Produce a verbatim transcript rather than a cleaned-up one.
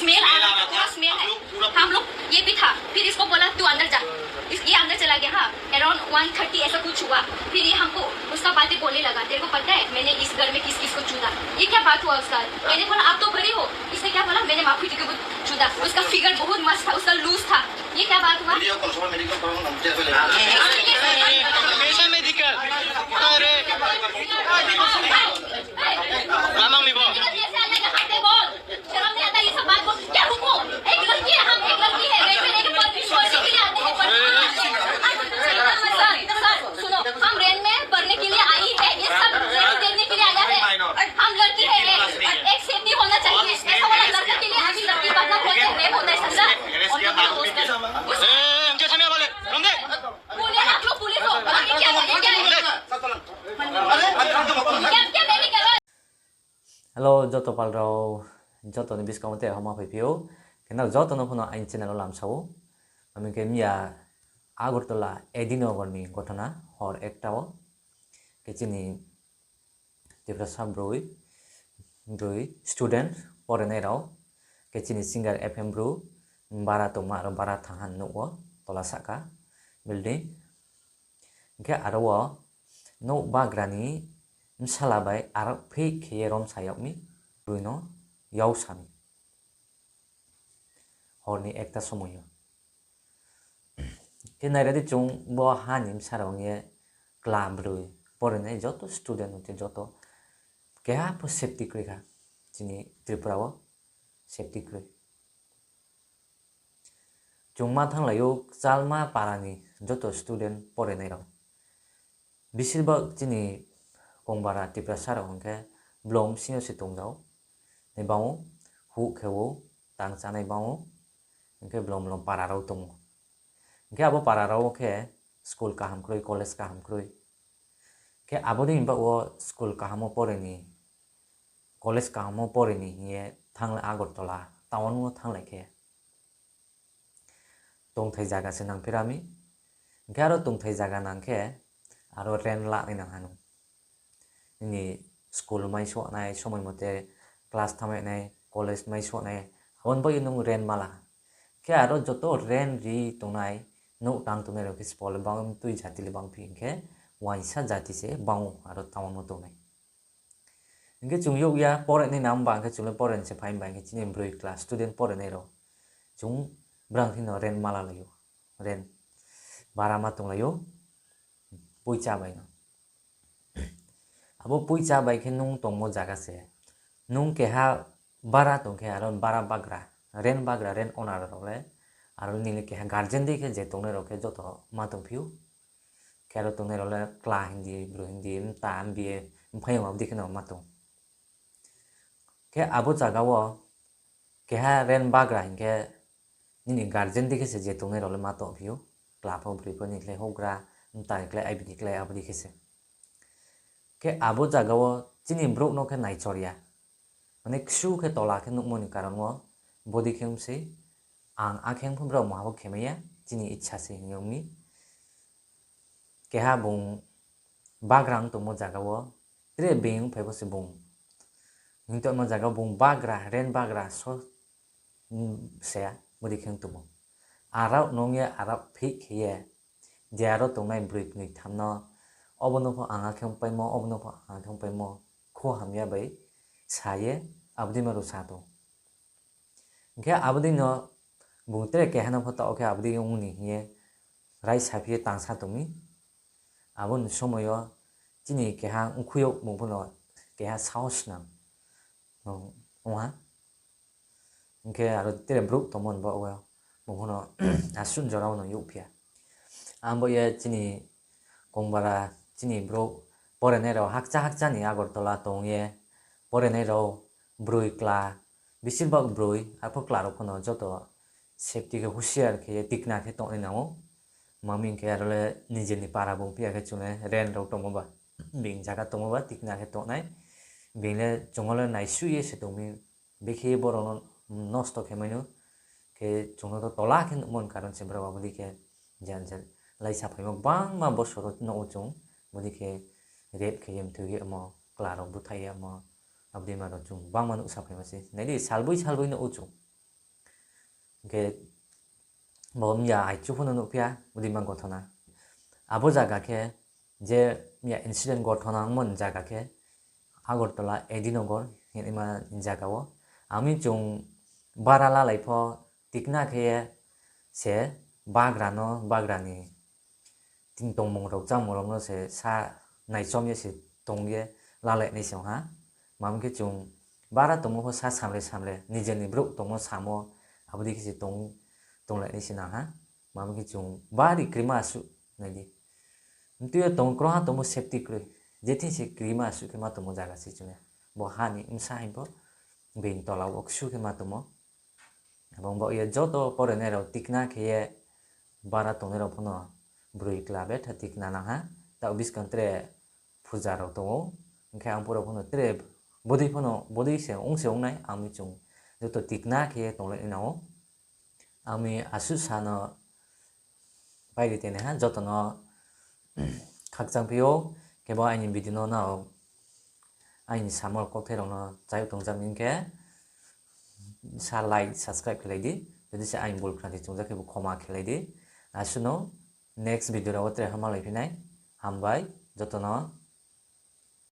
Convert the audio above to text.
स्मेल आ रहा था, पूरा स्मेल है। हम लोग, ये भी था, फिर इसको बोला, "तू अंदर जा।" इस, ये अंदर चला गया। हाँ, अराउंड वन थर्टी ऐसा कुछ हुआ। फिर ये हमको उसका बातें बोलने लगा, "तेरे को पता है मैंने इस घर में किस किस को चूदा?" ये क्या बात हुआ उसका? मैंने बोला, "आप तो बड़े हो।" इसने क्या बोला, "मैंने माखुई टीके को चूदा।" उसका फिगर बहुत मस्त था, उसका लूज था। ये क्या बात हुआ? कैसा मेडिकल? अरे। Lamang ni bo. शर्म नहीं आता ये सब बात बोल? क्या रुको? एक लड़की है, हम एक लड़की है, रेंट में लेके पढ़ने के लिए आते हैं, पढ़ने के लिए। सर, सर, सुनो, हम रेंट में पढ़ने के लिए आई है, ये सब रेंट देखने के लिए आया है। हम लड़की है, एक, एक सेफ्टी होना चाहिए। ऐसा वाला लड़का के लिए अभी लड़की बनना बहुत है, रेप होता है, समझा? और तो क्या हो सकता है? ए, ए, ए, बोले ना, क्यों पुलिस हो? ये क्या है? ये क्या है? क्या, क्या मैंने क्या Hello, joto pal rao, joto ni buskang wo te homa phaiphi ou. Khe nrao joto no phono aini channel wo lamsa ou. Ami khe miya Agartala A D Nagar ni gothona hor ekta wo. Khe chini Tiprasa broi, broi student porenai rao. Khe chini singer F M bru, bara tongma aro bara thangha nouh wo, tola sahka, building. Hing khe aro wo nouh bagra ni bsala bai aro phik khe ye romsa yag mi, broi no yausa mi. Hor ni ekta somoi yo. Khe naira di chung bo ha ni bsa rao ong ye kla broi porenai joto student ongte joto keha pho safety kroi kha. Chini Tripura wo safety kroi. Chung ma thannglai ou kchalma para ni joto student porenai rao. Besirbak chini kongbara Tiprasa rao hing khe blom bsing yo se tong jao. Nai bang ou, huh khe ou, tang chánai bang ou, hing khe blom blom para rao tong ou. Hing khe abo para rao wo khe school kaham kroi, college kaham kroi. Khe abo dei ni baoh wo school kaham wo pore ni, college kaham wo pore ni hing ye thanng Agartala town wo thannglai khe tongthai zaga se nangphi ra mi. Hing khe aro tongthai zaga nang khe aro rent lanai nang ha nou. Nini school maisouhnai, somoi mote class thanngmainai, college maisouhnai, abo ni baoh ye nung rent ma la ha. Khe aro joto rent ri tongnai, nouh tang tongnai rao khe sbo le bang, mtui jati le bangphi hing khe, uaingsa jati se bang ou aro town wo tongnai. Hing khe chung youh ya, porenai nang ba hing khe chung le poren se phai ba hing khe chini broi class student porenai rao. Chung brang thing no rent ma lalai ou. Rent. Bara ma tonglai ou. Poicha bai no. Abo poicha bai khe nung tongmo zaga se. Nung keha bara tong khe aro bara bagra, rent bagra, rent owner rao le, aro nini keha guardian dei khe je tongnai rao khe joto ma tongphi ou. Khe aro tongnai rao le kla hing di, bru hing di, mta, mbi, mphaiyong abo dei khe no ma tong. Khe abo zaga wo keha rent bagra hing khe nini guardian dei khe se je tongnai rao le ma tongphi ou. Kla pho broi pho ni klái houhgra, mta ni klái, aibi ni klái, abo dei khe se. Khe abo zaga wo chini brouh no khe naichor ya. Mane ksu khe tola khe nuhmo ni karon wo bodei khe ong sei, ang akhe ong pho brao maha bo khe mai ya, chini icha se hing ye ong mi. Keha bung bagra ong tongmo zaga wo, tre being ong phai pho se bung. Hing tongmo zaga bung bagra, rent bagra so, se bodei khe ong tongmo. Arao nung ye, arao phih khe ye, je aro tongnai broi knoi tham no, obo no pho ang akhe ong paimo, obo no pho ang akhe ong paimo, kho hamya bai sa ye, abo dei ma rao sa tong. Hing khe abo dei no bung tre keha no pho taoh khe abo dei ong ni hing ye raisa phi ye tangsa tong mi. Abo ni somoi yo chini keha ongkhui yo bung pho no keha sahos nang ong ha. Hing khe aro tre brouh tongmo ni baoh wo bung pho no asuh jora wo no youhphi ya. Ang bo ye chini kongbara, chini brouh porenai rao hakcha hakcha ni Agartala tong ye porenai rao broi kla, besir bak broi, arphuh kla rao pho no joto safety khe husiar khe ye tikna khe tongnai nang ou. Mami hing khe aro le nije ni para bung phi ya khe chung le rent rao tongmo ba, being zaga tongmo ba tikna khe tongnai. Being le chung le naisuh ye se tong mi, bekhe ye brao no nosto khe mai nou. Khe chung no to tola khe nuhmo ni karon se brao abo dei khe je, je laisa phaimo gbangma bosor no nuh ou chung, bodei khe rape khe ye mthoi ye mo, kla rao búthaih ye mo, abo dei ma rao chung gbangma nuhsa phaimo se. Nai di, salboi salboi nuh ou chung. Hing khe bo mya aichu pho no nuhphi ya, bodei ma gothona. Abo zaga khe, je mya incident gothona ongmo ni zaga khe, Agartala Edinagar hingnaima ni zaga wo. Ami chung bara lalai pho tikna khe ye se bagra no, bagra ni ting tongmung rao, chámung rao no se sa naichom ye se tong ye lalai nai se ong ha. Tma hing khe chung bara tongmo pho sa samle samle, nijer ni brouh tongmo samo, abo dei khe se tong, tonglai nai se nang ha. Tma hing khe chung bari krima asuh nai di. Mtui yo tong, krungha tongmo safety kroi. Je thing se krima asuh khe ma tongmo zaga se chung ya. Bo ha ni bsa hing pho, being tola wo ksu khe ma tongmo. Abo ong baoh ye joto porenai rao tikna khe ye, bara tongnai rao pho no broi kla betha tikna nang ha. Taoh buskang tre puja rao tong ou. Hing khe ang phuh rao pho no tre bodei pho no, bodei se ong se ong nai, ami chung joto tikna khe ye tonglai nai nang ou. Ami asuh sa no pai ri tene ha, joto no khakchang phi ou, khe bo aini video no nrao aini samo kauthai rao no chai tong jam hing khe sa like, subscribe khelai di, jodi se aini bul khnati chungjak khe bo khoma khelai di. Asuh no next video rao wo tre ha malai phi nai, hambai joto no.